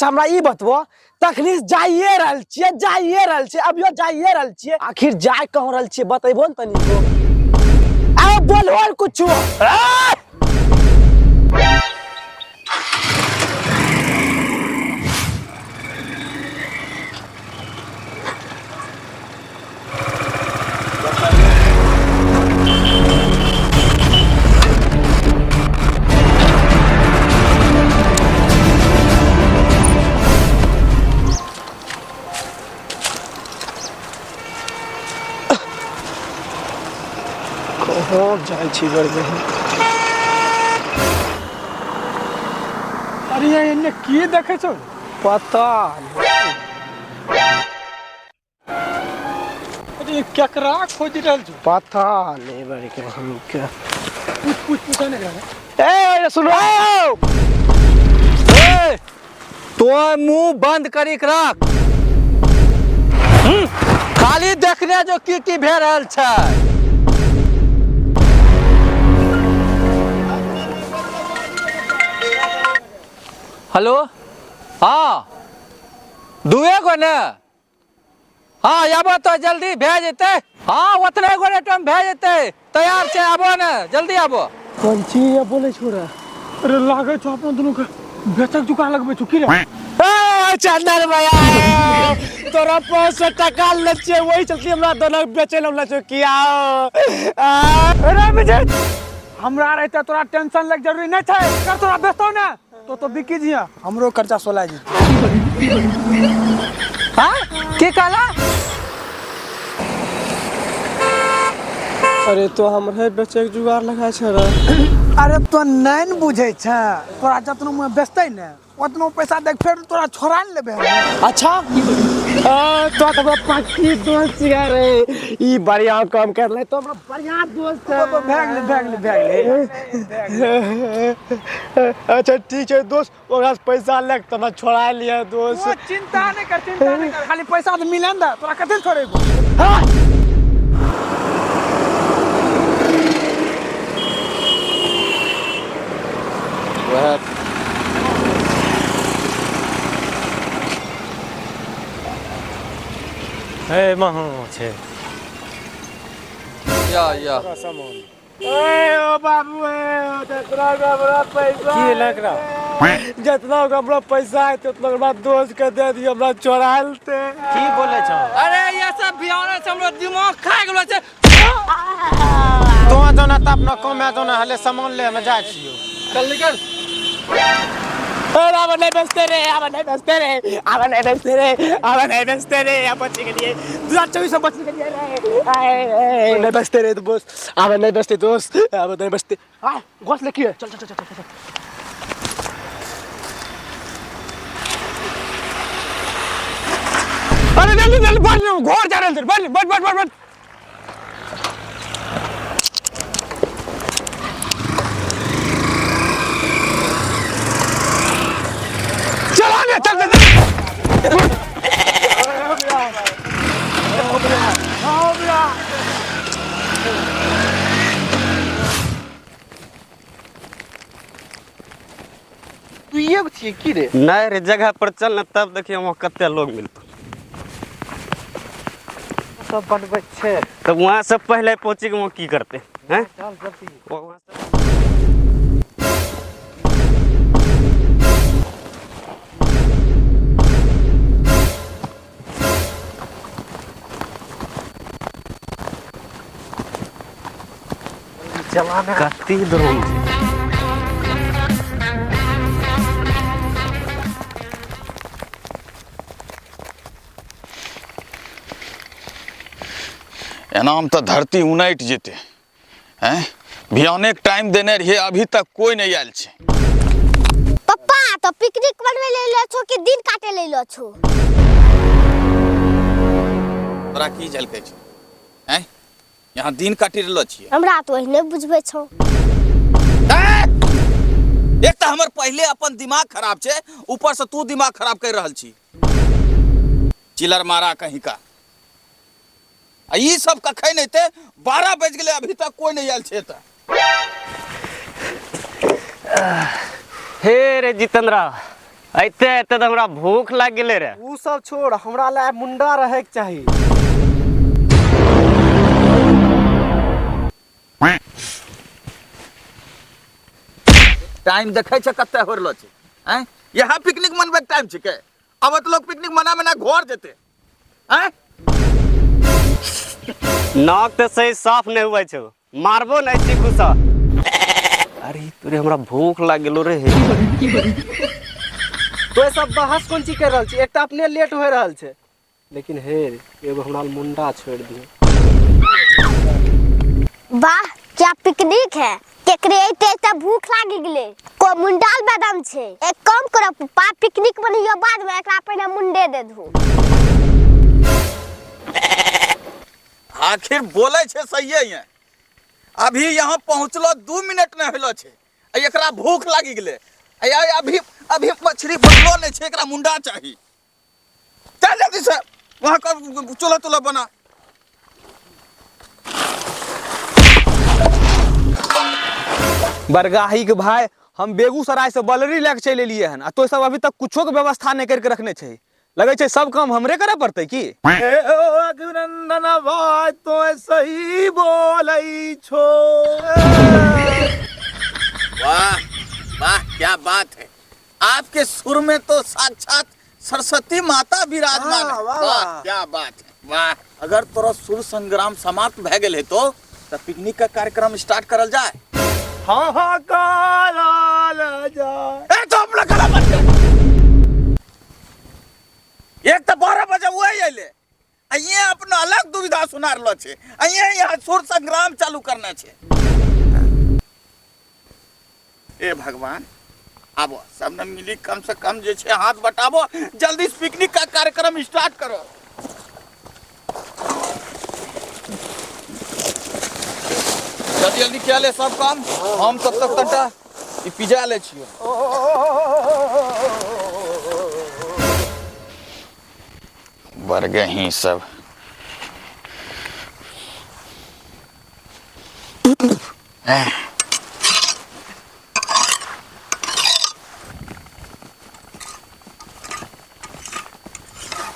अच्छा हमरा ई बतबो तखनी से जाइए रहल छियै, जाइए रहल छियै, अभियो जाइए रहल छियै, आखिर जाय कहाँ रहल छियै बतेबो ने तनी को। आ बोलबो ने कुछो। ए! कहाँ जाइ छी बड़ बहिन? अरे एने की देखै छौ? पता नहीं। अरे केकरा खोज रहल छौ? पता नहीं बड़ी के हम के। पूछ पूछ पूछ नहीं रहा। ए सुनो। ए, तो मुंह बंद करी के राख। खाली देखने जो की की भे रहल छै। हेलो, हाँ दुए गो ने, हाँ आबो तो जल्दी भए जेतै। हाँ ओतने गो रेटमे भए जेतै, तैयार छै, आबो ने जल्दी आबो। कोन चीज ये बोले छोरा? अरे लागै छौ अपन दुनू के बेचक जुगाड़ लगबै छौ की रे? ए चंदन भैया, तोरा 500 टका ले छियै, वही चलते हमरा दोनों बेचै लए छौ किया? अरे विजय, हमरा रहते तोरा टेंशन लग जरूरी नहीं छै, कर तोरा बेचतौ ने तो बिकी जिया, हमरो खर्चा सोला जी। हाँ की कहला? अरे तो हमरे बेचे के जुगाड़ लगा छै रे। अरे तो नहीं न बुझै छै, तोरा जतनो में बेचतै ने ओतनो पैसा देख फेर तोरा छोड़ा ने लेबे हम। अच्छा तो हमरा पक्की दोस्त छियै रे, ई बढ़िया काम कर ले, तो हमरा बढ़िया दोस्त है। भए गेलै, भए गेलै, भए गेलै। अच्छा ठीक छै दोस्त, ओकरा से पैसा ले के तो हमरा छोड़ा लिया दोस्त। तू चिंता नहीं कर, चिंता नहीं कर, खाली पैसा तो मिले ना, तोरा कते छोड़ेबो? हाँ। वह हे महू छै। या या ए ओ बाबू, ए ओ जितना हमरा पैसा की लग रहा? जितना हमरा पैसा है उतना हमरा दोस्त के दे दियो, हमरा चोरा लेते। की बोले छौ? अरे ये सब बिहार से हमरो दिमाग खा गेलो छै। तो जो ना त अपना कमे जो ना हले सामान ले हम जाइ छियो। चल निकल। अरे अब नहीं बचते रे, अब नहीं बचते रे, अब नहीं बचते रे, अब नहीं बचते रे, अब बचने के लिए 2024 में बचने के लिए रे। आए, नहीं बचते रे दोस्त, अब नहीं बचते दोस्त, अब नहीं बचते। आ गोश्त लेके चल चल चल चल चल। अरे जल्दी जल्दी बढ़, घर जा रहे हैं, बढ़ बढ़ बढ़ बढ़ बढ़। चला ने, चल चल चल। तू ये छियै की रे? नहीं रे, जगह पर चल ना तब देखिए वहाँ कते लोग मिलतो। सब बनबै छै। तब वहाँ से पहले पहुँची के वहाँ की करते हैं? चल जल्दी। वहाँ से चलाना कते ड्रोन छै। एनाम तो धरती उनटि जेतै। हैं भियाने के टाइम देने रहिए, अभी तक कोई नहीं आयल छै। पप्पा तो पिकनिक बनवे ले लो छो कि दिन काटे ले लो छो? तोरा की झलकै छौ? हैं यहाँ दिन काटि रहलो छियै। हमरा तो ओहने बुझबै छौ। एक तो हमर पहले अपन दिमाग खराब छै, ऊपर से तू दिमाग खराब कर रहल छी। चिलर मारा कहीं का। आ ई सब कखन एतै? 12 बजि गेलै, अभी तक कोई नहीं आयल छै एतऽ। हे रे जितेंद्र, अइते अइते तऽ हमरा भूख लागि गेलै रे। उ सब छोड़, हमरा लए मुंडा रहे के चाही। टाइम देखै छै कते हो रहलो छै आँय? यहाँ पिकनिक मनबै के टाइम छिकै। अब तऽ लोग पिकनिक मना मना घर जेतै। आँय? नाक तऽ सही साफ नहि हुए छौ, मारबो नहि छी गुस्सा। अरे तोरे हमरा भूख लागि गेलो रे। तो सब बहस कोन चीज कर रहल छी? एकटा अपने लेट हो रहल छै, लेकिन हे एगो हमरा मुंडा छोड़ दियो। वाह क्या पिकनिक है, केकरे एते एते भूख लागि गेलै। को मुंडाल बादाम छै। एक काम करो पप्पा, पिकनिक मनैयो बाद में, एकरा पहिने मुंडे दे दू। आखिर बोले छै सहिए है। अभी यहाँ पहुँचलो 2 मिनट नहीं होलो छै, आ एकरा भूख लागि गेलै। आ अभी अभी मछली बनलो नहीं छै, एकरा मुंडा चाही। चल जल्दी से वहाँ का चूल्हा तुला बना। बरगाही के भाई, हम बेगूसराय से बलरी लए के चलि एलियै हन, आ तो सब अभी तक कुछो के व्यवस्था नहीं करके रखने छै। लगै छै सब काम हमरे करे पड़तै की? अभिनंदन भाई, तो सही बोलै छो। वाह वाह क्या बात है, आपके सुर में तो साक्षात सरस्वती माता विराजमान है। वाह, वाह वाह। क्या बात है, वाह। अगर तोरा सुर संग्राम समाप्त भए गेल है तो पिकनिक का कार्यक्रम स्टार्ट करल जाए। हाँ हाँ करल जाए। ए तो अपना गला बंद कर। एक तो 12 बजे वही अइले, आ ये अपना अलग दुविधा सुना रहलो छे, आ ये यहाँ सुर संग्राम चालू करना छे। ए भगवान, आबो सब ने मिली कम से कम जे छे हाथ बटाबो, जल्दी से पिकनिक का कार्यक्रम स्टार्ट करो। जल्दी जल्दी क्या ले सब काम, हम तब तक तंटा ई पिज्जा ले छियो। बरगही सब।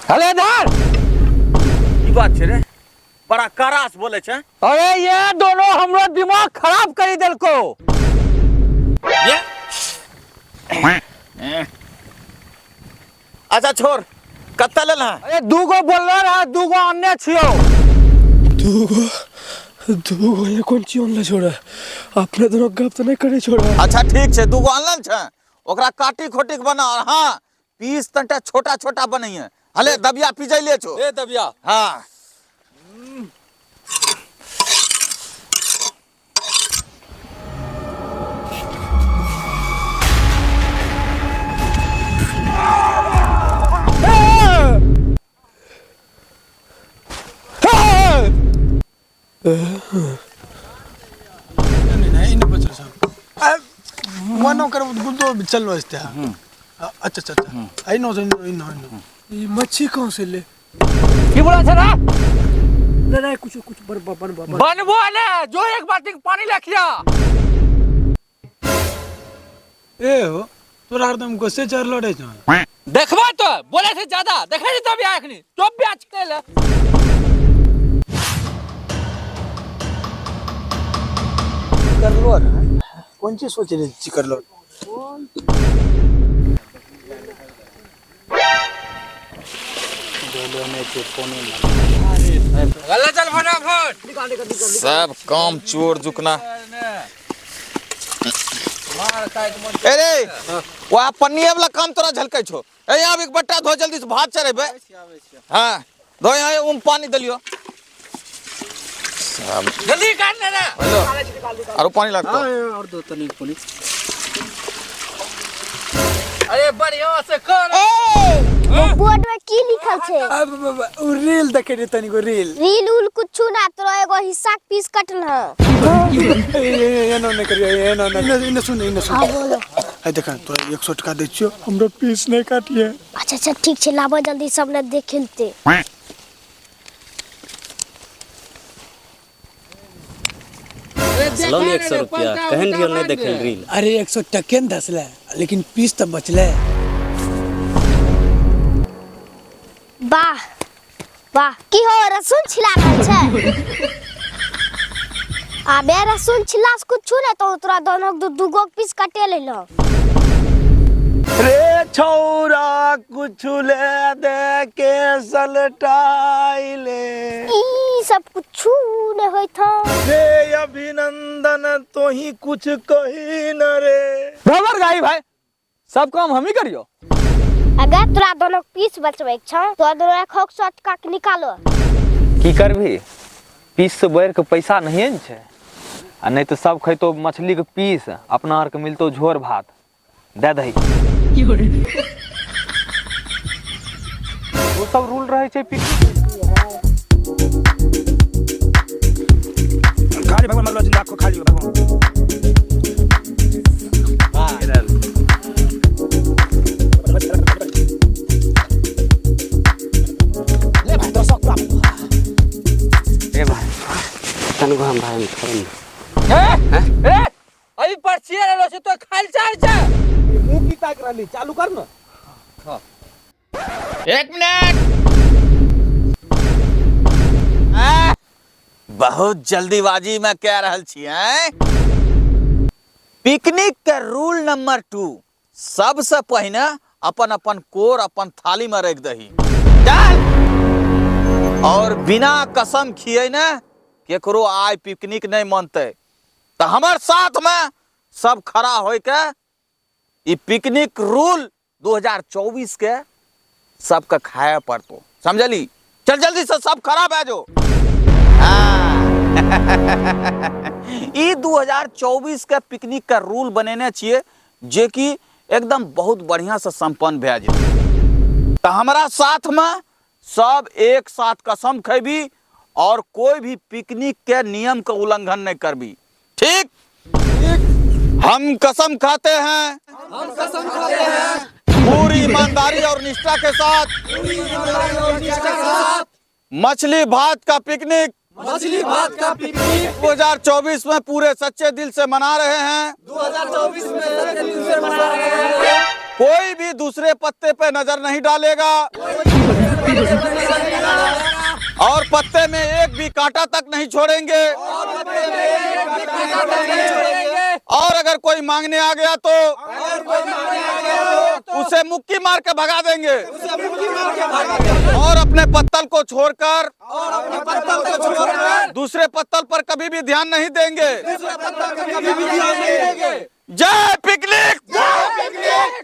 अरे धर, की बात छै रे, बड़ा करास बोले छै। अरे ये दोनों हमरो दिमाग खराब करी देलको। ये? अच्छा छोड़, कत्ता लेल है? अरे दूगो बोललो रहा, दूगो अन्य छियो। दूगो ये कौन चीज अनले छोड़ा? अपने दोनों गप तो नहीं करे छोड़ा। अच्छा ठीक छै, दूगो अनलन छै, ओकरा काटी खोटी के बना, और हाँ पीस तंटा छोटा छोटा बनैये। हले दबिया पिजैले छो। ए दबिया। हाँ। नहीं नहीं बचल सब। मनो कर गुदो चल बसते हैं। अच्छा अच्छा अच्छा, I know I know I know. ये मच्छी कौन से ले? की बोला छे रे? नहीं नहीं कुछ कुछ बन बन बन बनबो ने, जो एक बाल्टी पानी लेखिया। ए हो, तोरा हरदम गुस्से चढ़ लड़े छौ। देखबो तो बोले से ज्यादा देखे नहीं तब अखनी चुप ब्याज के ले। करलो रे, कौन चीज सोच रहे छी करलो? गल्ला चल फटाफट। सब काम चोर जुकना। अरे वह पन्निया वाला काम तोरा झलकै छो। ए यहाँ एक बट्टा धो, जल्दी से भात चढ़ेबै। हाँ धो, यहाँ उम पानी दलियो। जल्दी काट ले ना। आरो पानी लगतो। और दो तनी पानी। अरे बढ़िया से कर। बोर्ड में की लिखल छै? अब उ रील देखे रे तनी को रील। रील उल कुछु ना, तोरा एगो हिस्सा के पीस कटल ह। एनो नहीं करियो, एनो नहीं। इने सुन, इने सुन। हां बोलो। ए देख, तोरा 100 टका दै छियो, हमरो पीस नहीं काटिए। अच्छा अच्छा ठीक छै, लाबो जल्दी सब ने देख लेते। चलो ने 100 रुपया कहन रियो नहीं देखल रील। अरे 100 टके न धसले, लेकिन पीस तो बचले। वाह वाह, की हो रसुन छिला रहल छै? आबे रसुन छिला से कुछ नहीं तो तोरा दोनों दू दू गो पीस कटे लेलो। रे छौरा कुछ ले दे के सलटाइले। ई सब कुछ नहीं होइत हो। रे अभिनंदन तो ही कुछ कही न रे। भवर गाई भाई, सब काम हम ही करियो। अगर तोरा दोनों पीस बचबै के छौ तो दोनों एक हक 100 टका के निकालो। की करबी, पीस से बढ़ के पैसा नहीं ने छै, आ नहीं तो सब खैतो मछली के पीस, अपना आर के मिलतो झोर भात। दे दही। वो सब रूल रहे छै पिकनिक। खाली भगवान मरलो जिंदा को खाली भगवान। ले भाई तोरा शौक पूरा। ए भाई तनगो हम भाई छोड़। ए अभी परचिए रहलो छै तो खाइल चाहे छै। मुंह की ताक रहली, चालू कर ना। एक मिनट, बहुत जल्दीबाजी में कह रहल छी हैं। पिकनिक के रूल नंबर 2, सबसे पहिने अपन अपन कोर अपन थाली में रख दही। चल, और बिना कसम खिए ने केकरो आय पिकनिक नहीं मनते। तो हमार साथ में सब खड़ा होय के ई पिकनिक रूल 2024 के सबके खाए पड़तो, समझली? चल जल्दी से सब खड़ा भए जो। ई 2024 के पिकनिक का रूल बनेने छिए जे कि एकदम बहुत बढ़िया से संपन्न भए जेतै। तो हमारा साथ में सब एक साथ कसम खेबी और कोई भी पिकनिक के नियम के उल्लंघन नहीं करबी, ठीक? हम कसम खाते हैं, हम कसम खाते हैं पूरी ईमानदारी और निष्ठा के साथ, मछली भात का पिकनिक, मछली भात का पिकनिक 2024 में पूरे सच्चे दिल से मना रहे हैं। 2024 में सच्चे दिल से मना रहे हैं। कोई भी दूसरे पत्ते पे नजर नहीं डालेगा और पत्ते में एक भी कांटा तक नहीं छोड़ेंगे। और अगर कोई मांगने आ गया तो उसे मुक्की मार के भगा देंगे। और अपने पत्तल को छोड़कर दूसरे पत्तल पर कभी भी ध्यान नहीं देंगे। जय पिकनिक,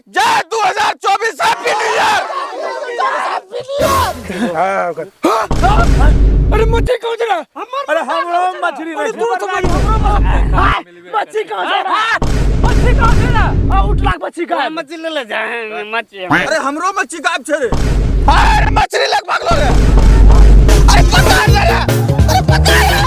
जय 2024, हैप्पी न्यू ईयर। अरे मछली कौन चला? अरे हमरो मछली नहीं। मछली कौन चला? मछली कौन चला? आ उठ लाख मछली का। मछली ले जाए मछली। अरे हमरो मछली गायब छे रे। अरे मछली लग भागलो रे। अरे पकड़ ले रे। अरे पकड़ ले।